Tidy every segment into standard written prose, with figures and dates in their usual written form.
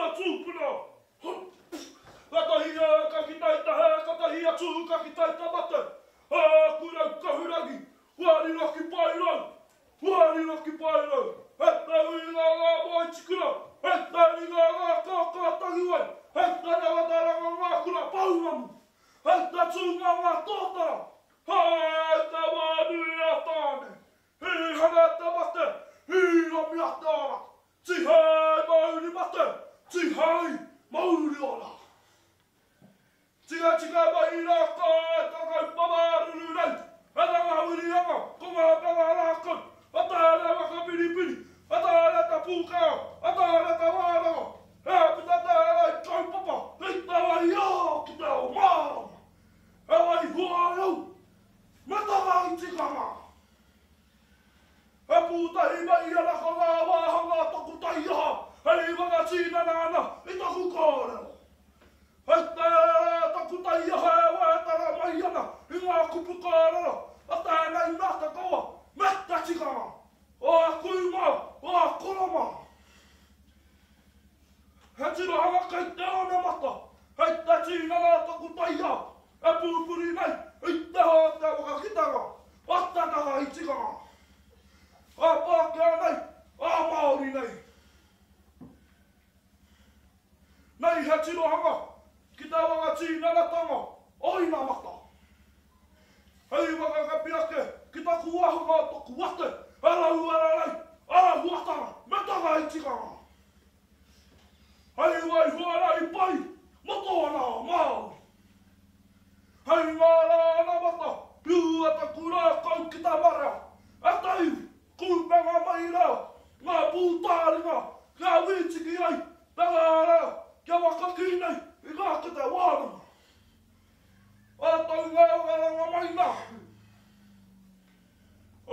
mātua tūpuna. Katahi a ka ki tai tahe, katahi a tū ka ki tai tamate. A kurau kahurangi, kua riro ki paerau, kua riro ki paerau. Hei te uinga ngā moe tikura, hei te ringa ngā kākā tangiwai, hei te rangataranga ngā kura pounamu, hei te tūnga ngā tōtara, hei te wā nui a Tāne. Hīhana te mate, hīramia te ora, Tihei mauri mate, tihei mauri ora. Tika tika mai rā ka e takau pamaruru nei, e ranga wirianga, ko ngā panga rākau, a tāna waka piripiri, a tāna ta pūkao, a tāna ta wānanga, e puta tērā i kaupapa, i te wai ō ki te ao mārama. E wai hua ai au, me tanga i tikanga. E pūtahi mai ana ko ngā wāhanga o taku taiaha hei whakatinana ana i taku kōrero. Hei tērā taku taiaha e wētara mai ana i ngā kupu kōrero o tēnei mea te kawa me te tikanga o a kui mā, o a koro mā. He tirohanga kei te onamata, hei te tinana o taku taiaha e pūpuri nei i te hoa o te whakakitenga o te taha i tikanga ā-Pākehā nei, ā-Māori nei. Nei he tirohanga ki te whakatinanatanga o inamata. Hei whakakapi ake ki taku wāhanga o taku ate e rauara nei āhuatanga me tana i tikanga. Hei waiho ana i pai mo tōna ao Māori. Hei ngā rā anamata, piua taku rākau ki ta marea, e te iwi, kūpenga mai rā, ngā pūtāringa kia wītiki ai te ngā reo kia whakakī nei i ngā kete wānanga. Ā tau ngārangaranga mai nā. E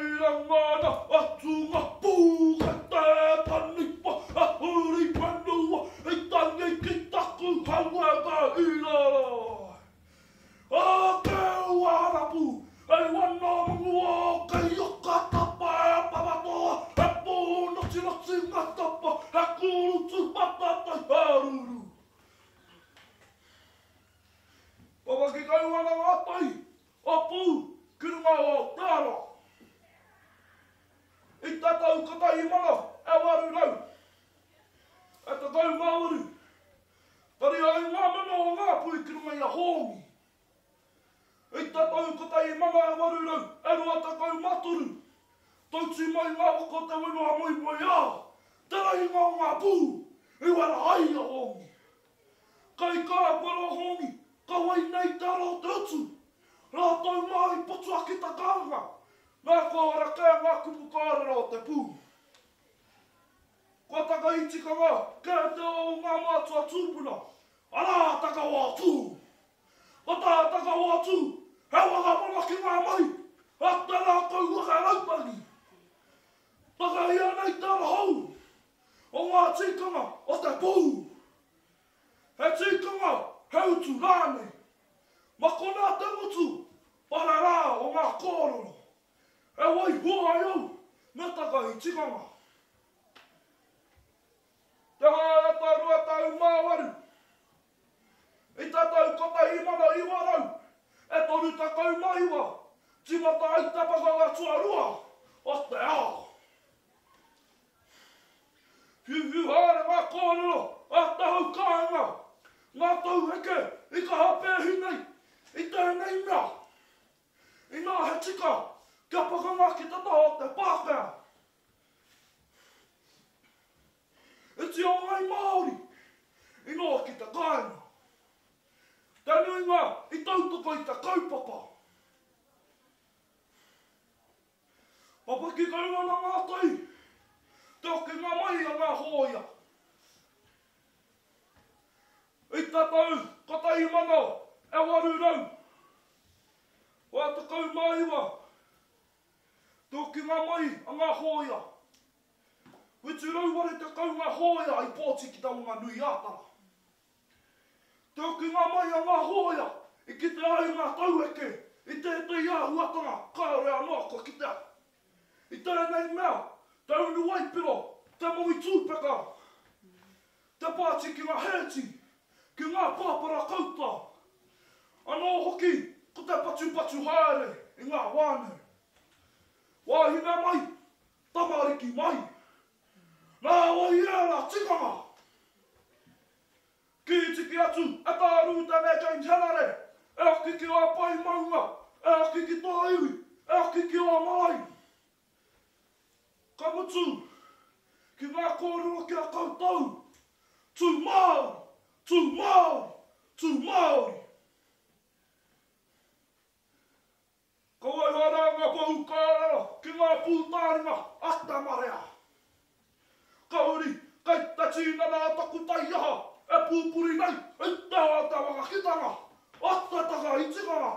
iranga ana atu ngā pūkete taniwha a huri whenua i tangi ki taku hauanga i rara. A te uarapu e wana mangua kei oka tapa e papatoa e pōnotinoti ngā tapa e kūrutu patatai haruru. Papaki kau ana ngā tai o Pū ki runga o Aotearoa. I te tau 1818, tari ai ngā mema o Ngāpuhi ki runga i a Hongi. I te tau 1823, tauti mai ngā waka o te whenua moemoeā, te rahinga o ngā pū i wera ai a Hongi. Kai kā wera Hongi, ka wai nei te ara o te utu. Rātou mā i potu ake ta kānga, nā kua ora kē ngā kupu kōrero o te pū. Kua taka i tikanga kē te o ngā mātua tūpuna, arā Takaoa Tū. Ko tā Takaoa Tū, he whakamana ki ngā mahi a te rākau waka raupangi. Takahia nei te ara hou o ngā tikanga o te pū. He tikanga, he utu rānei. Ma konā te ngutu pararā o ngā kōrero. E waiho ai au me takahi tikanga. Te Haeata 28 I te tau 1939, tīmata ai te pakanga tuarua o te ao. Whiuwhiu haere ngā kōrero a te hau kāinga, ngā tauheke i kaha pēhi nei i tēnei mea. Inā he tika kia pakanga ki te taha o te Pākehā. Iti o ngai Māori i noho ki te kāinga. Te nuinga i tautoko i te kaupapa. Papaki kau ana ngā tai, te okinga mai a ngā hōia. I te tau 1849, te okinga mai a ngā hōia. 780 ngā hōia i pōti ki Te Wanganui-ā-Tara. Te okinga mai a ngā hōia i kitea ai ngā tauheke i tētehi āhuatanga kāore anō kua kitea. I tēnei mea, te unu waipiro, te moe tūpeka, te. Te pāti ki ngā hēti, ki ngā pāpara kauta. Anō hoki ko te patupatu haere i ngā wānau. Wāhine mai, tamariki mai. Nā wai ērā tikanga? Kī tiki atu e tā Rūtene James Henare, e hoki ki ō pae maunga, e hoki ki tō iwi, e hoki ki ō marae. Ka mutu, ki ngā kōrero ki a koutou, tū Māori, tū Māori, tū Māori. Ka waiho rā ngā pou kārara ki ngā pūtāringa a te marea. Ka huri kei te tīnana a taku taiaha e pūpuri nei i te ao te whakakitanga o te taka i tikanga.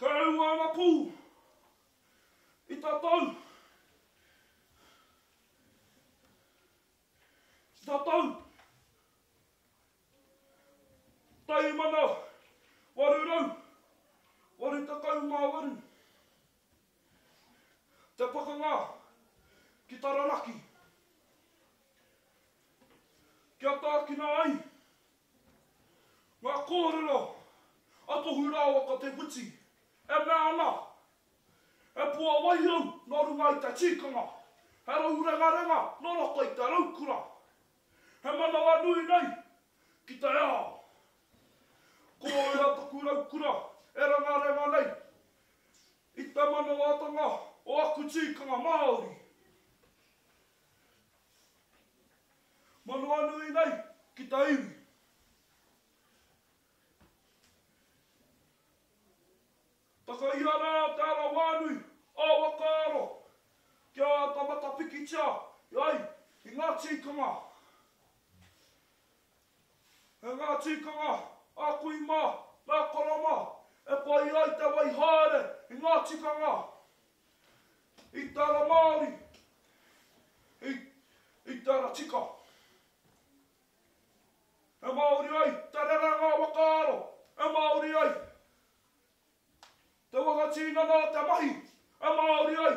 Ka ū ana pū i tatau. Tatau. 1888 Te pakanga ki Taranaki. Kia tākina ai ngā kōrero a Tohu rāua ko Te Whiti e mea ana, He puawai au nō runga i te tīkanga, he raurengarenga nō roto i te raukura. He manawanui nei ki te ao. Ko ia taku raukura e rengarenga nei i te manawatanga o aku tīkanga Māori. Manawanui nei ki te iwi. Takahia rā te ara wānui o whakaaro kia āta matapikitia ai i ngā tīkanga. He ngā tīkanga a kui mā, nā koro mā, e pai ai te wai haere i ngā tikanga i te ara Māori, i, i te ara tika. E Māori ai te rerenga whakaaro, e Māori ai te whakatinana o te mahi, e Māori ai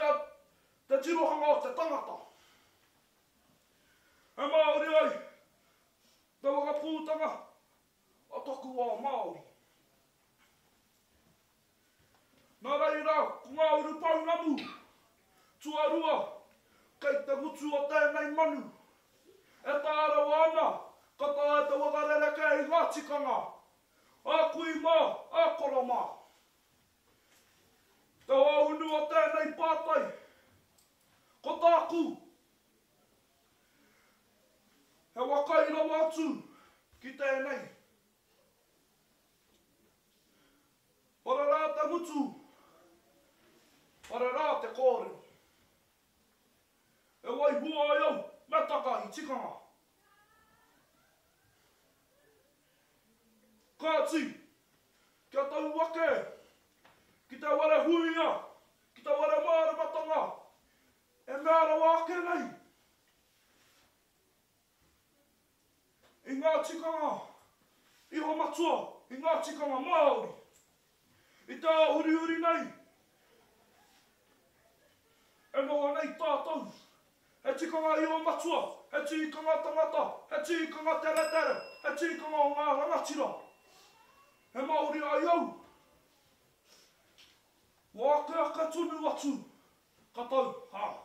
te, te tirohanga o te tangata. E Māori ai te whakapūtanga o taku ao Māori. Nā reira, ko ngā urupounamu tuarua kei te ngutu o tēnei manu e tārewa ana ka taea te whakarerekē i ngā tikanga a kui mā, a koro mā. Te hōhonu o tēnei pātai, ko tāku, he waka i rawa atu ki tēnei. Para rā te ngutu, para rā te kōrero. E waiho ai au me takahi tikanga. Kāti, kia tau ake ki te ware huia, ki te ware māramatanga e mea rawa ake nei. I ngā tikanga iho matua, i ngā tikanga Māori. I te ao hurihuri nei, e noho nei tātou, he tikanga iho matua, he tikanga tangata, he tikanga teretere, he tikanga o ngā rangatira. He Māori ai au. Wākeake tonu atu, ka tau, ha.